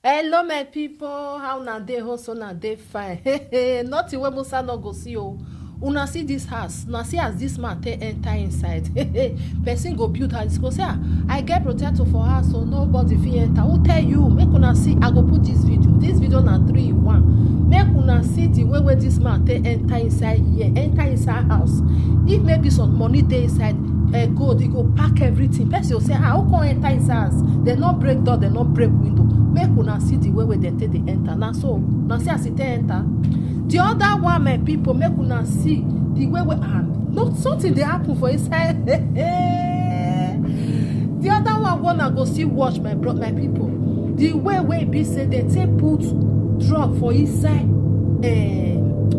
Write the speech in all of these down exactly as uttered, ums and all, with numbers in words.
Hello, my people. How una dey? Hope una dey fine. Nothing wey Musa no go see o. Una see this house. Una see as this man take enter inside. Person go build house, go say, "Ah, I get protector for house, so nobody fit enter." Who tell you? Make una see. I go put this video. This video na three in one. Make una see the way wey this man take enter inside here, enter inside house. If maybe some money dey inside, eh, gold, e go pack everything. Person go say, "Ah, who come enter inside house?" Dem no break door, dem no break window. Make una see the way wey dem take dey enter. Na so, na see as e take enter. The other one, my people, make una see the way wey, ah, no, something dey happen for inside. The other one, una go see watch, my bro, my people. The way wey be say dem take put drug for inside, eh,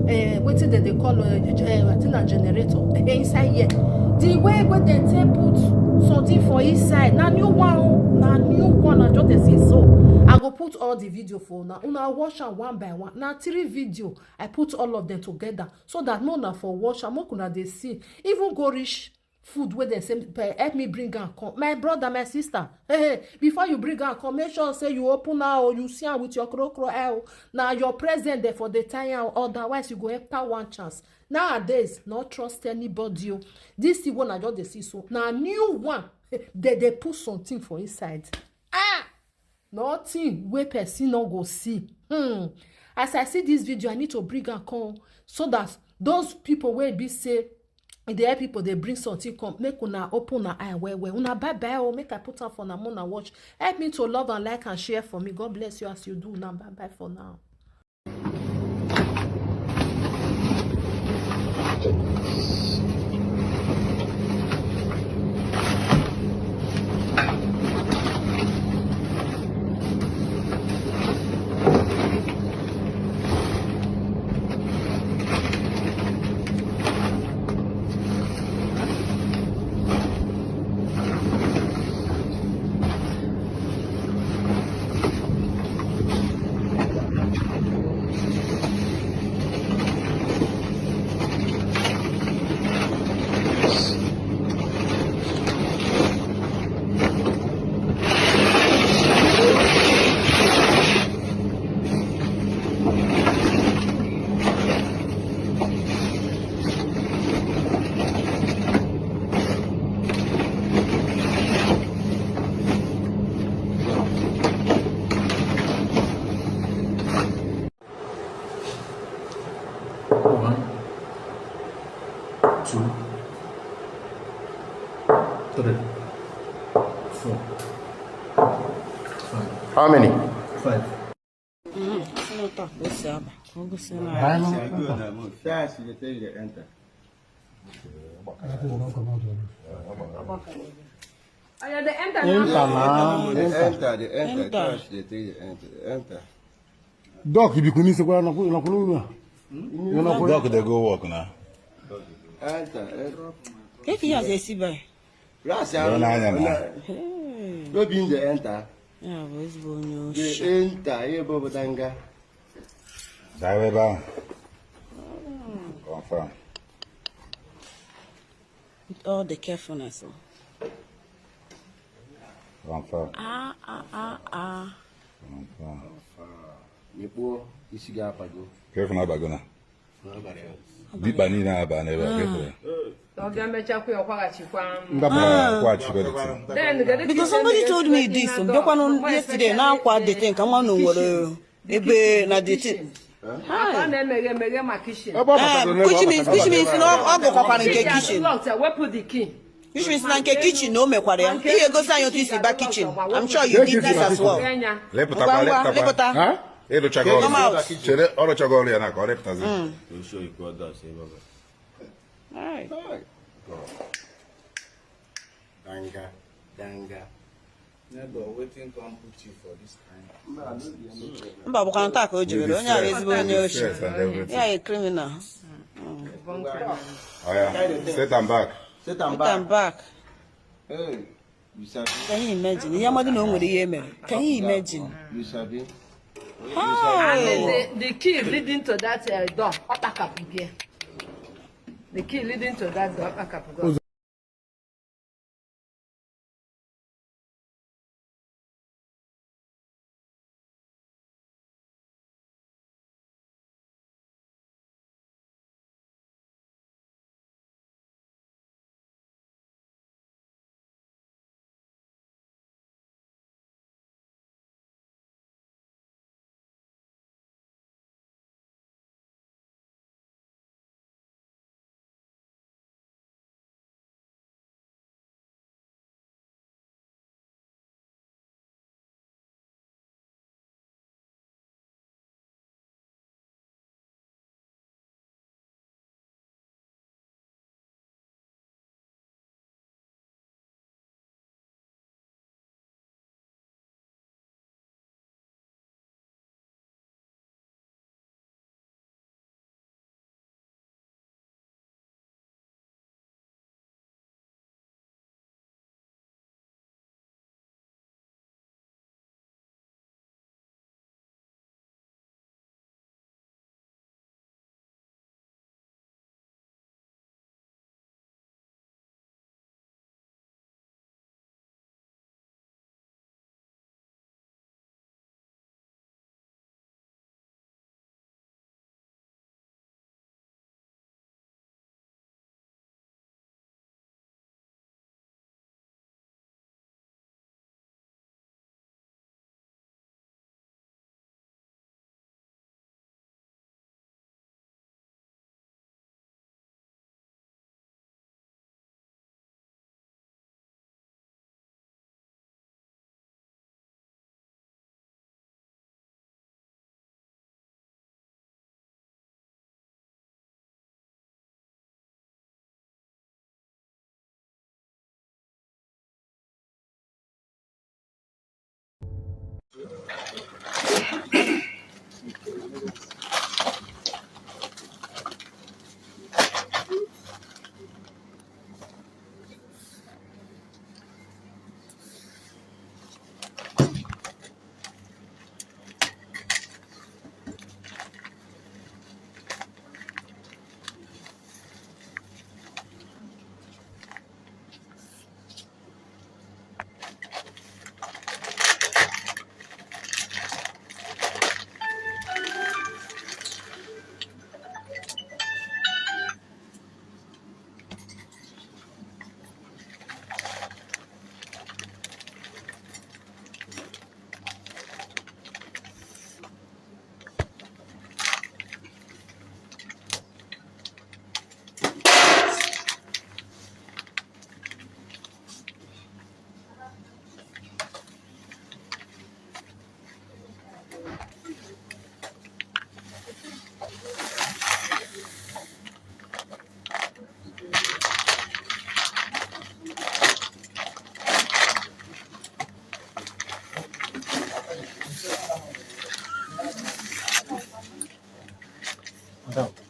eh, wetin dem dey call, eh, eh, I think na generator, eh, inside here. The way wey dem take put something for inside, na new one o, na new one, I just dey see so. I go put all the video for una. Una watch am one by one. Na three video. I put all of them together so that make una for watch am, make una dey see. Even go reach food wey dem say, "Pe-, help me bring am come." My brother, my sister, hey, hey, before you bring am come, make sure say you open am o, you see am with your kro kro eye o. Na your present dem for dey tie am, otherwise you go enter one chance. Nowadays, no trust anybody o. This thing wey una just dey see so, na new one. Dem dey put something for inside. Ah! Nothing wey person no go see. Hmm. As I see this video, I need to bring am come so that those people wey be say e dey help people dey bring something come, make una open una eye well well. Una bye bye o, make I put am for una, una watch. Help me to love and like and share for me. God bless you as you do. Una bye bye for now. One, two, three, four, five. How many? Five. Enter now. Enter, dey enter. Enter. Touch, dey take, dey enter, dey enter. Doc, you be kuni sekwa na ku-, na kunu na. Doc dey go work now. Enter, enter. Keki ya ze si bai. Ras ya. Don anya na. Hey. No be in the enter. Ya bụ ezigbo onye oshi. The enter, ihe bụ obodo nga. Dawe ba. Confirm. With all the carefulness. Oh. Confirm. Ah, ah, ah, ah. Confirm. Mikpuo isi gị abago. Careful na abago na. Dikpa niile aba n'ebe a, careful. Ọ ga-emechakwa ya, ọ kwaghachikwa. Ngapụ kwaghachi beleti. Then, kedu ka Because isi somebody eme told me ga-esi this, na m bịakwanụ door? Yesterday, na-akwa the thing, ka nwa nụ nwere ebe na the thing. Aka na-emeghe emeghe ma kitchen. Ebe ọ batara n'ebe ọ which means, batara which means n'ebe na ọ, ọ bụkwakwara nke Kitchen kitchen. Locked, wepụ the key. Which means na nke kitchen na o mekwara ya. Ihe egosi anyị otu isi ba kitchen. I'm sure you did this as well. Lepụtakwa, Ngwa, ngwa, lepụtakwa. Lepụta. Ha? Ịrụchago ọrụ. Come out. Chere, ọ rụchago ọrụ ya na ka ọ rịpụtazi. Mm. You sure you got that, say, Baba? All right. All right. Danga, danga. Neighbor, wetin come put you for this kind? Mba, bụkwa nta ka o jebere. Onye a bụ ezigbo onye oshi. Yes, and everything. Ya a criminal. Oya, set am back. Set am Put am back. Back. Hey, you sabi. Can you imagine? Ihe mmadụ na o nwere ihe mere. Can you imagine? You sabi. Hi. And the, the, the key leading to that, uh, door, ọ kpakapụ gị. The key leading to that door, ọ kpakapụ gị. Madam,